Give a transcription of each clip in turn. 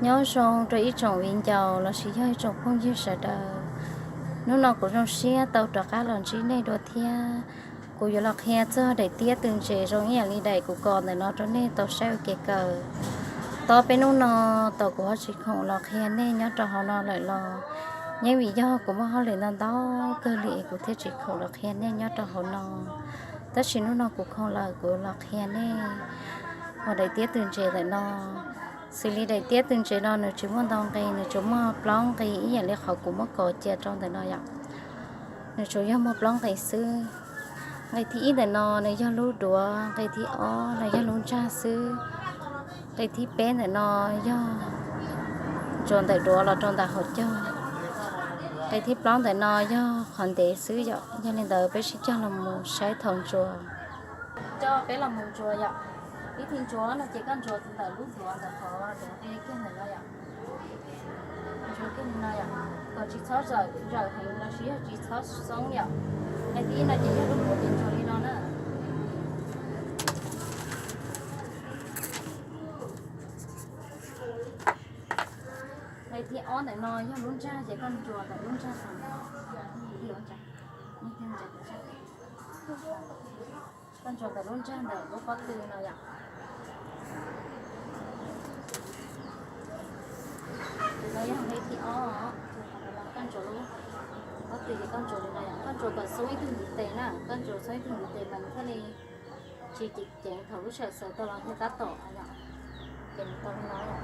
Nyob zoo rau ib tsoom viv ncaus lossis yog ib tsoom phooj ywg sawv daws. Hnub no kuv zoo siab tau rov qab los ntsib nej dua thiab. Kuv yuav los qhia txog daim tiab tw ntses zoo ib yam li daim kuv kos ntawm no rau nej tau saib ua ke kawm. Tob peb hnub no tau kuv ho tsis khoom los qhia nej nyob rau hauv no lawm los yeej vim yog kuv muaj hauj lwm ntau ntau kawg li es kuv thiaj tsis khoom los qhia nej nyob rau hauv no. Tab sis hnub no kuv khoom lawm kuv los qhia nej. Ho daim tiab tw ntses ntawm no, xws li daim tiab tw ntses no nws tsis muaj ntau nqe, nws tsuas muaj plaub nqe ib yam li qhov kuv muab kos cia rau ntawm no yom. Nws tsuas yog muaj plaub nqe xwb. Nqe thib ib ntawm no nws yog lub duav, nqe thib ob nws yog lub ntsag xwb. Nqe thib peb ntawm no yog ntsuas ntawm duav los rau ntawm hauv caug. Nqe thib plaub ntawm no yog qhov ntev xwb yom. Yog li ntawd peb sib cog los mus saib thaum ntsuas. Coj peb los mus ntsuas yom. Ib thim ntsuas no ces koj ntsuas ntawm lub duav ntawm qhov duav nqe kiag ntawm no yom. Ntsuas kiag li no yom, kom tsis txhob zawm zawm heev los sis yog tsis txhob xoob yom. Nqe thib ib no ces yog lub duav ces ntsuas li no na. Nqe thib ob ntawm no yog lub ntsag ces koj ntsuas ntawm lub ntsag. Koj ntsuas ntawm lub ntsag ntawm lub pob tw no yom. No yog nqe thib ob, koj ntsuas lub pob tw ces koj ntsuas li no yom, koj ntsuas kom xoob ib tug ntiv tes na, koj ntsuas xoob ib tug ntiv tes mas nws thiaj li tsis ceev ceev thaum lub sij hawm xaws tau los thiaj tab tom yom. Ces nws tau li no yom.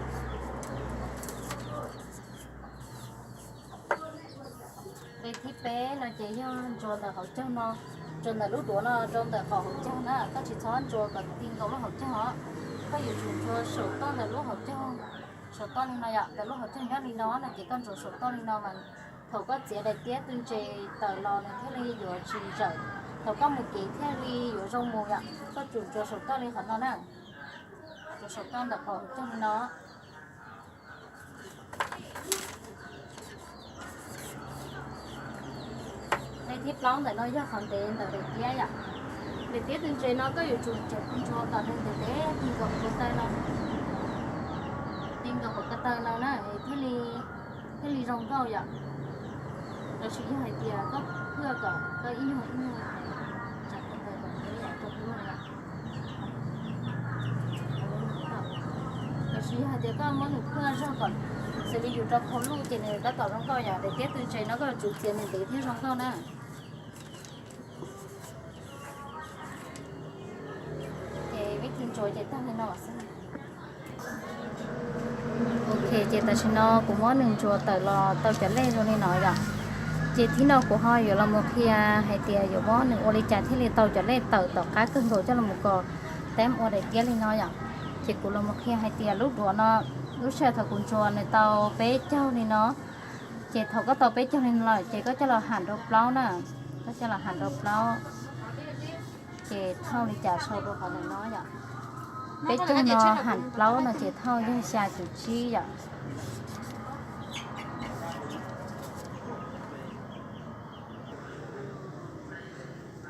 Nqe thib peb no ces yog ntsuas ntawm hauv caug no, ntsuas ntawm lub duav no rau ntawm qhov hauv caug na, koj tsis txhob ntsuas kom ti nkaus lub hauv caug os. Koj yuav tsum ntsuas saum toj ntawm lub hauv caug, saum toj li no yom, ntawm lub hauv caug nyob li no no ces koj ntsuas saum toj li no mas thaum koj txiav daim tiab tw ntses tawm los nws thiaj li yuav tsis zawm, thaum koj mus kev thiaj li yuav zoo mus yom. Koj tsum ntsuas saum toj li qhov no na, ntsuas saum toj ntawm qhov hauv caug li no. Nqe thib plaub ntawm no yog qhov ntev ntawm daim tiab yom. Daim tiab tw ntses no koj yuav tsum ntsuas kom nws ntev ntev ti nkaus hauv ko taw no, ti nkaus hauv ko taw no na thiaj li, thiaj li zoo nkauj yom. Lossis yog hais tias koj phwaj kom koj ib nyuag ib nyuag tsa ko taw kom ntev yam rau hnub no yom. Lossis yog hais tias koj muab nws phwaj zog kom xws li yus rau khau luj ces nws tab tom zoo nkauj yom. Daim tiab tw ntses no koj yuav tsum txiav nws ntev thiab zoo nkauj na. Ces vib thi ntsuas ces tag li no xwb. Ok, ces tam sim no kuv muab nws ntsuas tawm los tau cov lej zoo li no yom. Ces thib no kuv ho yuav los mus qhia hais tias yuav muab nws ua li cas thiaj li tau cov lej tawm tom qab kawg nkaus coj los mus kos, tab ua daim tiab li no yom. Ces kuv los mus qhia hais tias lub duav no, lub sij hawm thaum kuv ntsuas nws tau peb caug li no. Ces thaum koj tau peb caug li no lawm ces koj coj los ham rau plaub na, koj coj los ham rau plaub. Ces thauj li cas sau rau qhov ntawm no yom. Peb caug no ham plaub no ces thauj yog xya cum tsib yom.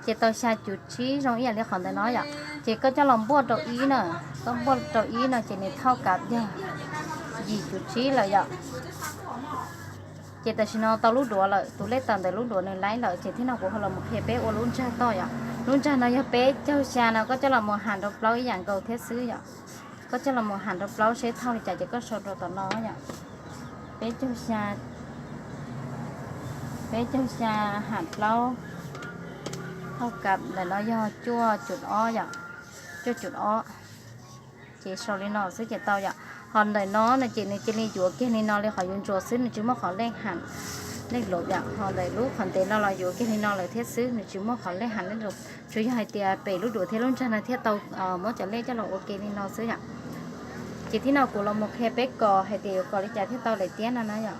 Ces tau xya cum tsib zoo ib yam li qhov ntawm no yom. Ces koj coj los npuaj rau ib na, koj npuaj rau ib no ces nws thauj kav yog yim cum tsib lawm yom. Ces tam sim no tau lub duav lawm, tus lej tawm ntawm lub duav nws laib lawm ces thib no kuv ho los mus qhia peb ua lub ntsag toj yom. Lub ntsag no yog peb caug xya no koj coj los mus ham rau plaub ib yam nkaus thiab xwb yom. Koj coj los mus ham rau plaub seb thauj li cas ces koj sau rau tom no yom. Peb caug xya, peb caug xya ham plaub, thauj kav ntawm no yog cuaj cum ob yom, cuaj cum ob. Ces sau li no xwb ces tau yom. Ho ntawm no no ces nws cia li yuav kiag li no li qhov yuav ntsuas xwb, nws tsis muaj qhov lej ham, lej luv yom. Ho ntawm lub qhov ntev no los yuav kiag li no lawm thiab xwb, nws tsis muaj qhov lej ham lej luv. Tsuas yog hais tias pem lub duav thiab lub ntsag no thiaj tau muab cov lej coj los ua ke li no xwb yom. Ces thib no kuv los mus qhia peb kos hais tias yuav kos li cas thiaj tau daim tiab no na yom.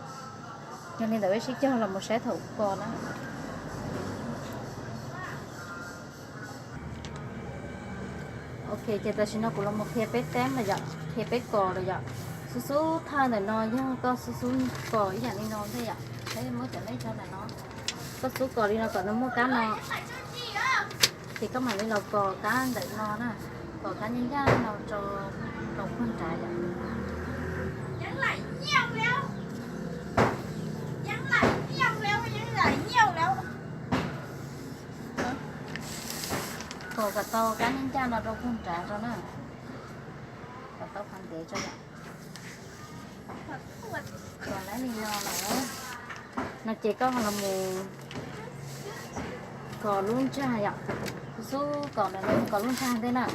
Yog li ntawd peb sib cog los mus saib thaum kos na. Ok, ces tam sim no kuv los mus qhia peb teeb lawm yom, qhia peb kos lawm yom. Xub xub thawj ntawm no yog koj xub xub kos ib yam li no ntej yom, peb muab cov lej rau ntawm no. Koj xub kos li no kom nws muaj kab no, ces koj mam li los kos kab ntawm no na, kos kab ncaj ncaj no rau, rau puag nrad yom. Kom tau kab nyob ncaj no rau puag nrad rau na, kom tau qhov ntev rau yom. Kom lawv li no lawm no ces koj ho los mus kos lub ntsag yom. Xub kos ntawm no kos lub ntsag ntej na,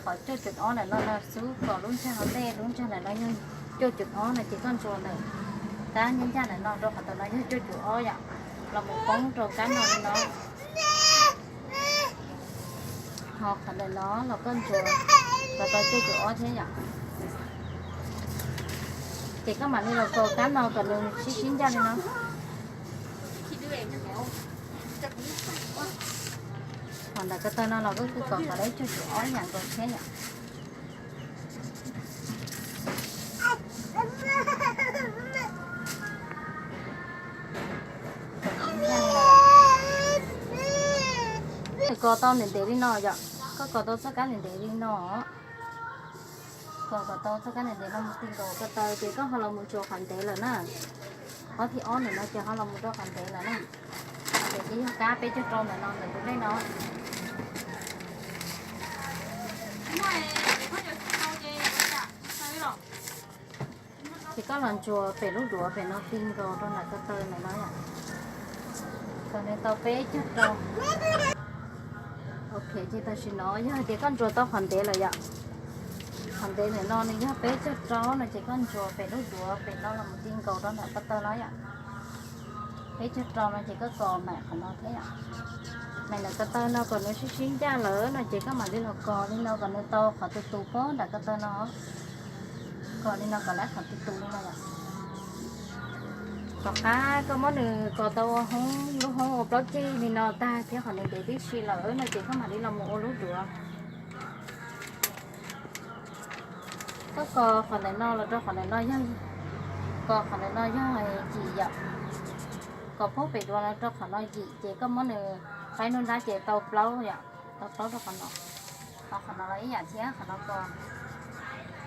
qhov cuaj cum ob ntawm no no xub kos lub ntsag ntej, lub ntsag ntawm no yog cuaj cum ob no ces koj ntsuas ntawm kab nyob ncaj ntawm no rau qhov ntawm no yog cuaj cum ob yom, los mus poob rau kab no li no. Ho qhov ntawm no los koj ntsuas kom tau cuaj cum ob thiab yom. Ces koj mam li los kos kab no kom nws sib sib ncaj li no. Ho nram ko taw no los koj kuj kos kom tau cuaj cum ob ib yam nkaus thiab yom. Kos tau ntev ntev li no yom, koj kos tau txoj kab ntev ntev li no, kos kom tau txoj kab ntev ntev no mus ti nkaus ko taw ces koj ho los mus ntsuas qhov ntev lawm na. Qhov thib ob ntawm no ces ho los mus rau qhov ntev lawm na. Ces twb yog kab peb caug rau ntawm no ntawm tus lej no. Ces koj los ntsuas pem lub duav pem no ti nkaus rau nram ko taw ntawm no yom. Kom nws tau peb caug rau. Ok, ces tam sim no yog hais tias koj ntsuas tau qhov ntev lawm yom. Qhov ntev ntawm no nws yog peb caug rau no ces koj ntsuas pem lub duav pem no los mus ti nkaus rau nram ko taw no yom. Peb caug rau no ces koj kos maim qhov no thiab yom. Maim nram ko taw no kom nws sib sib ncaj lawm no ces koj mam li los kos li no kom nws tau qhov tus tus poob nram ko taw no. Kos li no kom lawv qhov tus tus li no yom. Tom qab koj muab nws kos tau ua hoob, lub hoob ua plaub ceg li no tag thiab qhov nws ntev tib si lawm no ces koj mam li los mus ua lub duav. Koj kos qhov ntawm no los rau qhov ntawm no yog, kos qhov ntawm no yog yim yom. Kos poob pem duav no rau qhov no yim ces koj muab nws faib nruab nrab ces tau plaub yom, tau plaub rau qhov no. Ho qhov no los ib yam thiab, qhov no kos,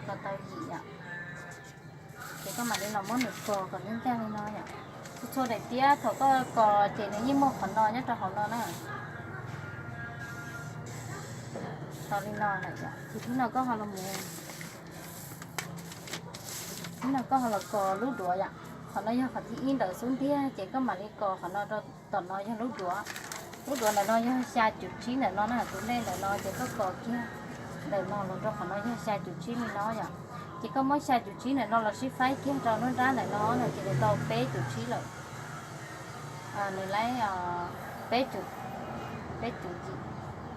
kos tau yim yom. Ces koj mam li los muab nws kos kom nws ncaj li no yom. Txhua txhua daim tiab thaum koj kos ces nws yeej muaj qhov no nyob rau hauv no na. Tau li no lawm yom, ces thib no koj ho los mus, thib no koj ho los kos lub duav yom. Qhov no yog qhov thib ib ntawm xub ntiag ces koj mam li kos qhov no rau tom no yog lub duav. Lub duav ntawm no yog xya cum tsib ntawm no na, tus lej ntawm no ces koj kos kiag ntawm no los rau qhov no yog xya cum tsib li no yom. Ces koj muab xya cum tsib ntawm no los sib faib kiag rau nruab nrab ntawm no no ces nws tau peb cum tsib lawm. Nws laib peb cum, peb cum yim,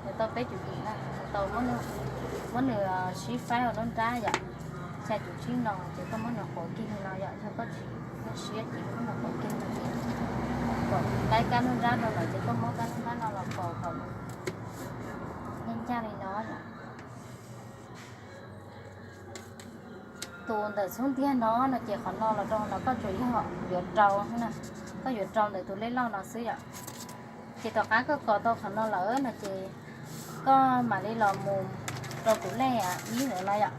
nws tau peb cum yim na, nws tau muab nws sib faib ua nruab nrab yom. Xya cum tsib no ces koj muab nws quav kiag li no yom, yog koj tsis muaj siab ces koj muab nws quav kiag no ces, kom laib kab nruab nrab rau lawm ces koj muab kab nruab nrab no los kos kom nws ncaj ncaj li no yom. Tus ntawm xub ntiag no no ces qhov no los rau no koj tsuas yog yuav rau, koj yuav rau ntawm tus lej lauj no xwb yom. Ces tom qab koj kos tau qhov no lawm no ces koj mam li los mus rau tus lej ib ntawm no yom.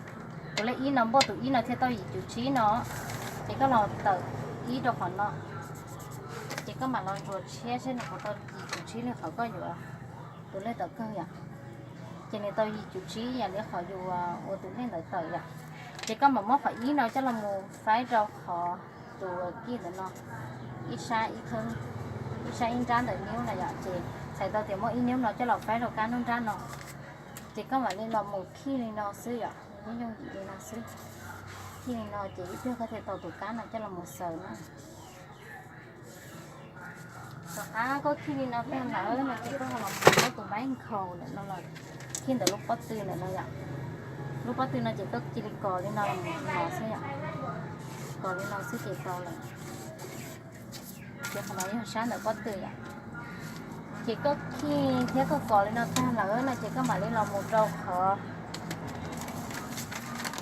Tus lej ib no npuaj tus ib no thiaj tau yim cum tsib no, ces koj los tawm ib rau qhov no. Ces koj mam los ntsuas tshiab seb nws puas tau yim cum tsib li qhov koj yuav tus lej tawm kawg yom. Ces nws tau yim cum tsib yam li qhov yus ua tus lej ntawd tawm yom. Ces koj mam muab qhov ib no coj los mus faib rau qhov tus kij ntawm no, ib sab ib qhawb, ib sab ib nrab ntawm niub no yom. Ces txhais tau tias muab ib niub no coj los faib rau kab nruab nrab no. Ces koj mam li los mus khij li no xwb yom, nws yeej yooj yim li no xwb. Khij li no ces ib pliag koj thiaj tau tus kab no coj los mus xaws na. Tom qab koj khij li no tag lawm no ces koj ho los mus muab tus maib nkhaus ntawm no los khij ntawm lub pob tw ntawm no yom. Lub pob tw no ces koj cia li kos li no los mus xwb yom. Kos li no xwb ces tau lawm. Ces qhov no yog sab ntawm pob tw yom. Ces koj khij thiab koj kos li no tag lawm no ces koj mam li los mus rau qhov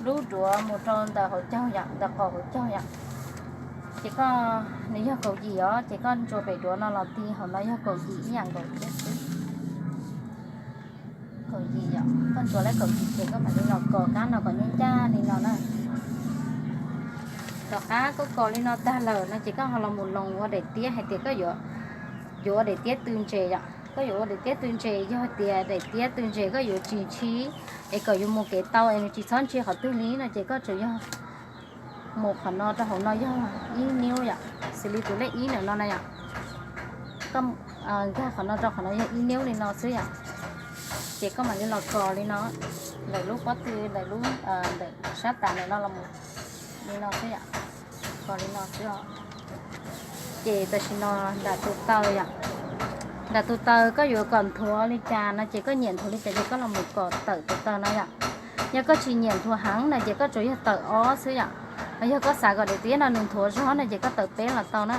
lub duav mus rau ntawm hauv caug yom, ntawm qaum hauv caug yom. Ces koj, nws yog kaum yim os, ces koj ntsuas pem duav no los ti hauv no yog kaum yim ib yam nkaus thiab xwb. Kaum yim yom, koj ntsuas lawm kaum yim ces koj mam li los kos kab no kom ncaj ncaj li no na. Tom qab koj kos li no tag lawm no ces koj ho los mus loos ua daim tiab hais tias koj yuav, yuav ua daim tiab tw ntses yom. Koj yuav ua daim tiab tw ntses, yog tias daim tiab tw ntses koj yuav tsis ntshis es kom yus mus kev tau es nws tsis txhob ntshis qhov twg li no ces koj tsuas yog mus qhov no rau hauv no yog ib niub yom, xws li tus lej ib ntawm no na yom. Koj nkag qhov no rau qhov no yog ib niub li no xwb yom. Ces koj mam li los kos li no, ntawm lub pob tw, ntawm lub, ntawm sab tas ntawm no los li no xwb yom. Kos li no xwb os. Ces tam sim no nram tus taw yom, nram tus taw koj yuav kom nthuav li cas no ces koj nyiam nthuav li cas ces koj los mus kos tawm tus taw no yom. Yog koj tsis nyiam nthuav heev no ces koj tsuas yog tawm ob xwb yom. Yog koj xav kom daim tiab no nws nthuav zog no ces koj tawm peb los tau na.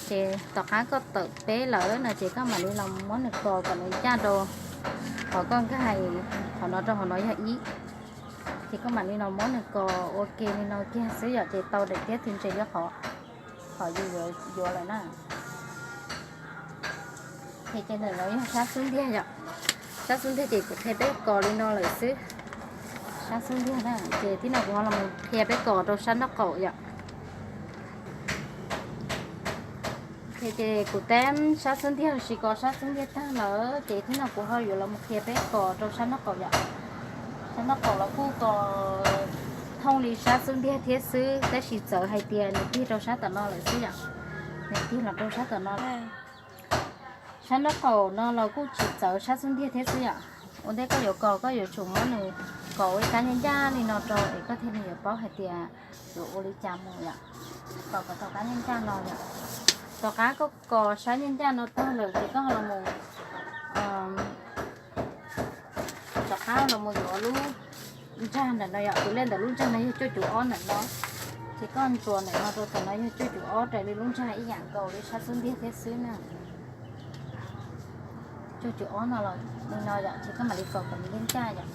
Ces tom qab koj tawm peb lawm no ces koj mam li los muab nws kos kom nws ncaj rau qhov koj nkag qhov no rau hauv no yog ib. Ces koj mam li los muab nws kos ua ke li no kiag xwb yom, ces tau daim tiab tw ntses li qhov, qhov yus yuav lawm na. Ces ntawm no yog sab xub ntiag yom. Sab xub ntiag ces kuv qhia peb kos li no lawm xwb. Sab xub ntiag na, ces tib no kuv ho los qhia peb kos rau sab nraub qaum yom. Ces kuv teb sab xub ntiag los sis kos sab xub ntiag tag lawm ces tib no kuv ho yuav los qhia peb kos rau sab nraub qaum yom. Sab nraub qaum los kuj kos thooj li sab xub ntiag thiab xwb, tab sis txawv hais tias nws tig rau sab tom no lawm xwb yom. Nws tig los rau sab tom no. Sab nraub qaum no los kuj tsis txawv sab xub ntiag thiab xwb yom. Ua ntej koj yuav kos koj yuav tsum muab nws kos ua ib kab ncaj ncaj li no rau es koj thiaj li yuav paub hais tias yuav ua li cas mus yom. Kos kom tau kab ncaj ncaj no yom. Tom qab koj kos sab ncaj ncaj no tag lawm ces koj ho los mus, tom qab los mus yuav lub ntsag ntawm no yom, tus lej ntawm lub ntsag no yog cuaj cum ob ntawm no. Ces koj ntsuas ntawm no rau tom no yog cuaj cum ob raws li lub ntsag ib yam nkaus li sab xub ntiag thiab xwb na. Cuaj cum ob no los li no yom, ces koj mam li kos kom nws ncaj ncaj yom.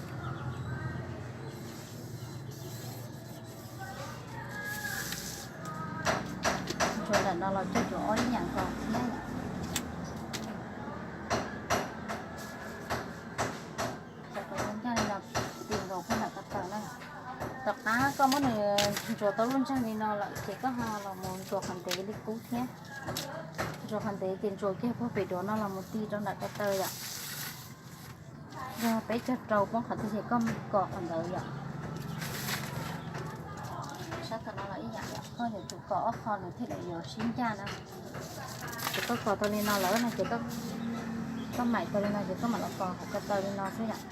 Ntsuas ntawm no los cuaj cum ob ib yam nkaus thiab. Kos kom ncaj ncaj li no, tig nkaus puag nram ko taw na. Tom qab koj muab nws ntsuas tau lub ntsag li no lawm ces koj ho los mus ntsuas qhov ntev li qub thiab. Ntsuas qhov ntev ces ntsuas kiag puag pem duav no los mus tig rau nram ko taw yom. Yog peb caug rau poob qhov twg ces koj kos qhov ntawd yom. Sab tom no los ib yam yom, koj yuav tsum kos ob qho nws thiaj li yuav sib ncaj na. Ces koj kos tau li no lawm no ces koj maim tau li no ces koj mam los kos hauv ko taw li no xwb yom.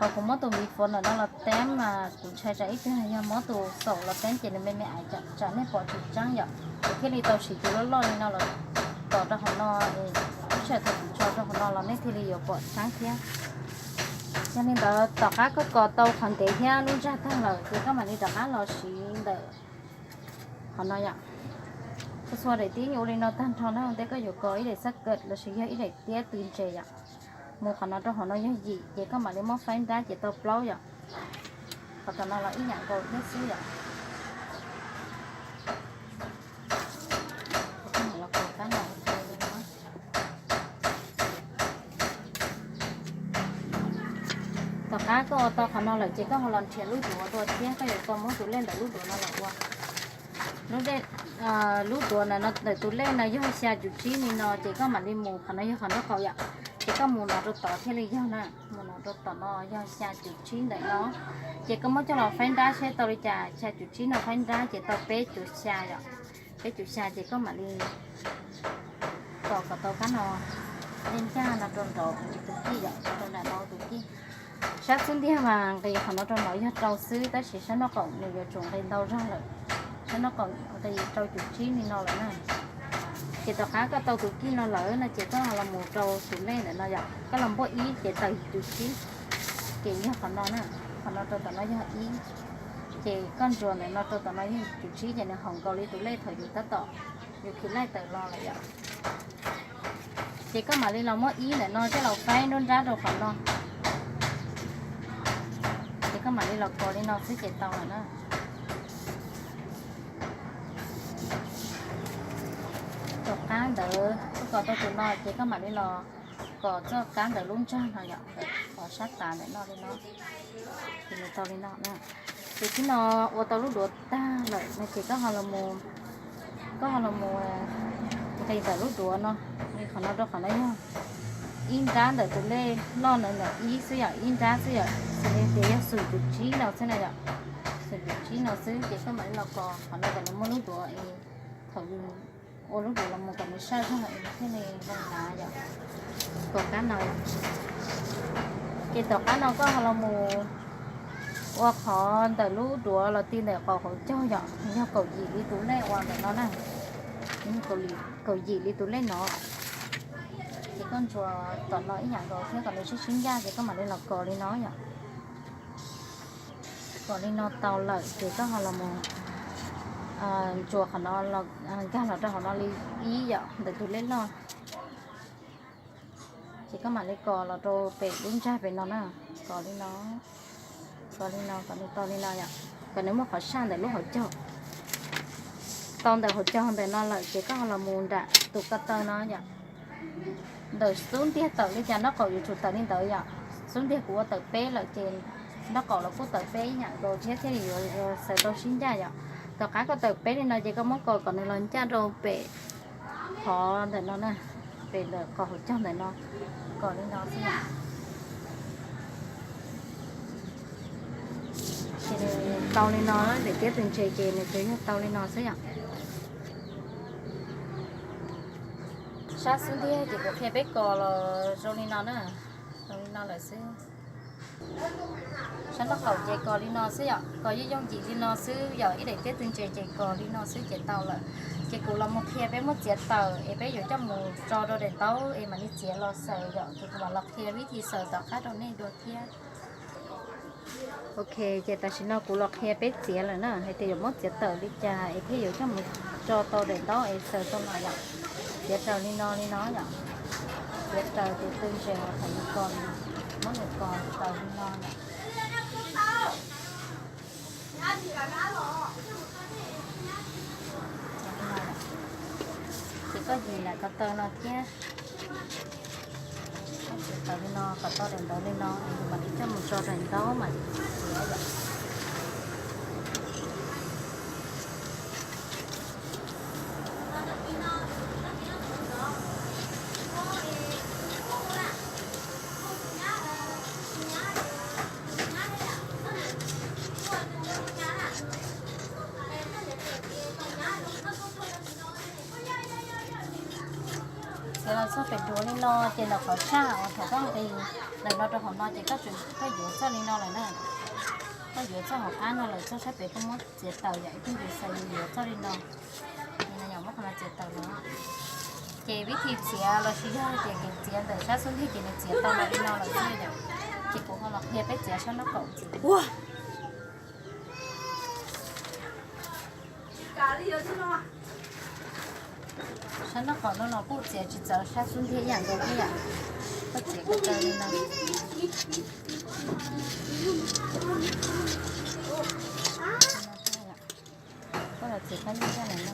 Qhov kuv muab tus npiv fuav ntawm no los teeb mas kuv ntshai tsam ib tug yog muab tus xaum los teeb ces nws me me aiv tsam nej pom tsis tseeb yom. Kuv thiaj li tau siv tus loj loj li no los tos rau hauv no es ib tsam thaum kuv tso rau hauv no los nej thiaj li yuav pom tseeb thiab. Yog li ntawd tom qab koj kos tau qhov ntev thiab lub ntsag tag lawm ces koj mam li rov qab los siv ntawm qhov no yom. Txhua txhua daim tiab ua li no tag nrho na, ua ntej koj yuav kos ib daim xab kawm los sis yog ib daim tiab tw ntses yom. Mus qhov no rau hauv no yog yim ces koj mam li muab faib nrab ces tau plaub yom. Qhov tom no los ib yam nkaus thiab xwb yom. Tom qab koj ua tau qhov no lawm ces koj ho los nrhiav lub duav dua thiab koj yuav tau muab tus lej ntawm lub duav no los ua. Lub duav ntawm tus lej no yog xya cum tsib li no ces koj mam li mus qhov no yog qhov nraub qaum yom. Ces koj mus no rau tod thiaj li yog na, mus no rau tom no yog xya cum tsib ntawm no. Ces koj muab coj los faib nrab seb tau li cas, xya cum tsib no faib nrab ces tau peb cum xya yom. Peb cum xya ces koj mam li kos kom tau kab no ncaj ncaj no rau nraud tus kij yom, rau nram no tus kij. Sab xub ntiag mas nqis qhov no rau nraud yog rau xwb tab sis sab nraub qaum nws yuav tsum nqis ntau zog lawm. Sab nraub qaum nqis rau cum tsib li no lawm na. Ces tom qab koj tau tus kij no lawm no ces koj los mus rau tus lej ntawm no yom, koj los npuaj ib ces tawm cum tsib, ces yog qhov no na, qhov no rau tom no yog ib, ces koj ntsuas ntawm no rau tom no yog cum tsib ces nws haum nkaus li tus lej thaum yus tab tom yus khiv laij tawm los lawm yom. Ces koj mam li los muab ib ntawm no coj los faib nruab nrab rau qhov no. Ces koj mam li los kos li no xwb ces tau lawm na. Tom qab ntawd koj kos tau tus no ces koj mam li los kos txoj kab ntawm lub ntsag no yom, qhov sab tas ntawm no li no. Ces nws tau li no na. Ces tib no ua tau lub duav tag lawm no ces koj ho los mus, koj ho los mus nqis ntawm lub duav no li Qhov no rau qhov no yog ib nrab ntawm tus lej loj ntawd ntawm ib xwb yom, ib nrab xwb yom, xws li tias yog xum cum tsib no xwb na yom, xum cum tsib no xwb ces koj mam li los kos qhov no kom nws muaj lub duav es thaum ua lub duav los mus kom nws saj zog es thiaj li zoo hnav yom. Kos qab no yom. Ces tom qab no koj ho los mus ua qhov ntawm lub duav los ti ntawm qhov hauv caug yom, yog kaum yim li tus lej uas ntawm no na, kaum yim li tus lej no. Ces koj ntsuas tom no ib yam nkaus thiab kom nws sib sib ncaj ces koj mam li los kos li no yom. Kos li no tau lawm ces koj ho los mus ntsuas qhov no los nkag los rau hauv no li ib yom, ntawm tus lej loj. Ces koj mam li kos los rau pem lub ntsag pem no na, kos li no, kos li no, kom nws tau li no yom, kom nws muaj qhov saj ntawm lub hauv caug. Tau ntawm hauv caug ntawm no lawm ces koj ho los mus nram tus ko taw no yom. Ntawm xub ntiag tawm li cas nraub qaum yuav tsum tawm li ntawd yom. Xub ntiag kuv ua tawm peb lawm ces nraub qaum los kuj tawm peb ib yam nkaus thiab thiaj li yuav xaws tau sib ncaj yom. Tom qab koj tawm peb li no ces koj muab kos kom nws los ncaj rau pem qhov ntawm no na, pem ntawm qhov hauv caug ntawm no, kos li no xwb yom. Ces nws tau li no, daim tiab tus ntses ces nws tsuas yog tau li no xwb yom. Sab xub ntiag ces kuv qhia peb kos los zoo li no na, zoo li no lawm xwb. Sab nraub qaum ces kos li no xwb yom, kos yooj yooj yim li no xwb yom, ib daim tiab tus ntses ces kos li no xwb ces tau lawm. Ces kuv los mus qhia peb muab txiav tawm es peb yuav coj mus tso rau daim ntaub es mam li txiav los xaws yom, ces kuv mam los qhia vib thi xaws tom qab rau nej dua thiab. Ok, ces tam sim no kuv los qhia peb txiav lawm na, hais tias yuav muab txiav tawm li cas es thiaj yuav coj mus tso tau daim ntaub es xaws tau los yom. Txiav raws li no li no yom. Txiav raws tus tw ntses uas thaum nws kos, muab nws kos raws li no yom. Ces koj yim nram ko taw no thiab. Koj txiav raws li no kom tau daim ntaub li no es yus mam li coj mus tso daim ntaub mam li txiav yom. Txiav los txog pem duav li no ces ntawm qhov saj uas thaum koj nqis ntawm no rau hauv no ces koj tseem koj yuav txoj li no lawm na. Koj yuav txoj hauv qab no lawm, txoj sab pem koj muab txiav tawm yom, ib tug yus xaws yus yuav txoj li no. Muab qhov no txiav tawm no. Ces vib thi txiav los sis yog tias kev txiav ntawm sab xub ntiag ces nws txiav tau los li no lawm xwb yom. Ces kuv ho los qhia peb txiav sab nraub qaum txiav. Sab nraub qaum no los kuj txiav tsis txawv sab xub ntiag ib yam nkaus thiab yom. Koj txiav ko taw li no. Koj los txiav kab nyiaj coj los no.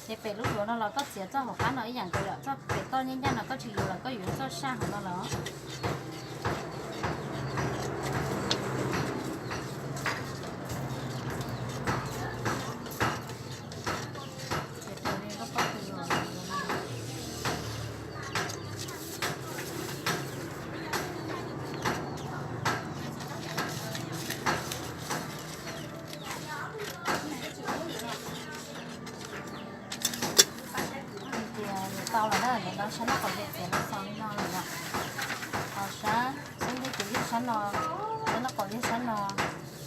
Ces pem lub duav no los koj txiav txoj hauv qab no ib yam nkaus yom, txoj pem toj nyiaj ncaj no koj tsis yuav los koj yuav txoj saj hauv no los. Tias nws tau lawm na, ntawm no sab nraub qaum ces txiav los xaus li no lawm yom. Ho sab xub ntiag ces yog sab no, sab nraub qaum yog sab no.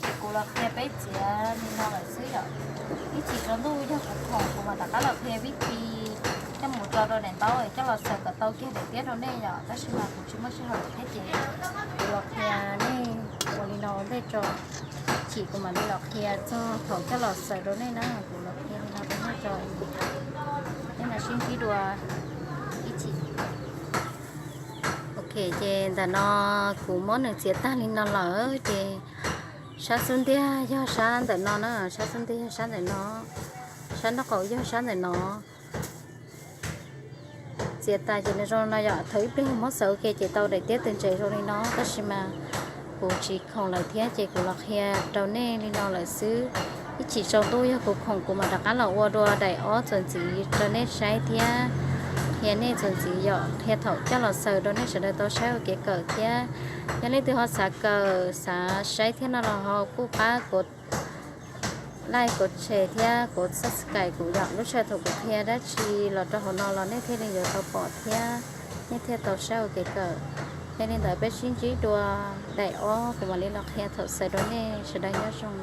Ces kuv los qhia peb txiav li no lawm xwb yom. Ib chim tsaus ntuj yog kuv khoom kuv mam rov qab los qhia vib thi coj mus tso rau daim ntaub es coj los xaws kom tau kiag daim tiab rau nej yom, tab sis mas kuv tsis muaj sij hawm lawm thiab ces kuv los qhia nej ua li no ua ntej tso. Ib chim kuv mam li los qhia txog thaum coj los xaws rau nej na, kuv los qhia li no rau nej tso. Nej mam sib ntsib dua ib chim. Ok, ces ntawm no kuv muab nws txiav tag li no lawm ces sab xub ntiag yog sab ntawm no na, sab xub ntiag yog sab ntawm no, sab nraub qaum yog sab ntawm no. txiav tas ces nws zoo no yom. Thaum ib pliag muab xaws ua ke ces tau daim tiab tw ntses zoo li no, tab sis mas kuv tsis khoom lawm thiab ces kuv los qhia rau nej li no lawm xwb. Ib chim tsaus ntuj yog kuv khoom kuv mam rov qab los ua dua daim ob txuas ntxiv rau nej saib thiab qhia nej txuas ntxiv yom, qhia thaum coj los xaws rau nej sawv daws tau saib ua kev kawm thiab. Yog leej twg ho xav kawm xav saib thiab no los ho kuj pab kuv like, kuv share thiab kuv subscribe kuv yom. Lub sij hawm thaum kuv qhia dab tsi los rau hauv no los nej thiaj li yuav tau pom thiab nej thiaj tau saib ua kev kawm. Yog li ntawd peb sib ntsib dua daim ob kuv mam li los qhia thaum xaws rau nej sawv daws nyob zoo.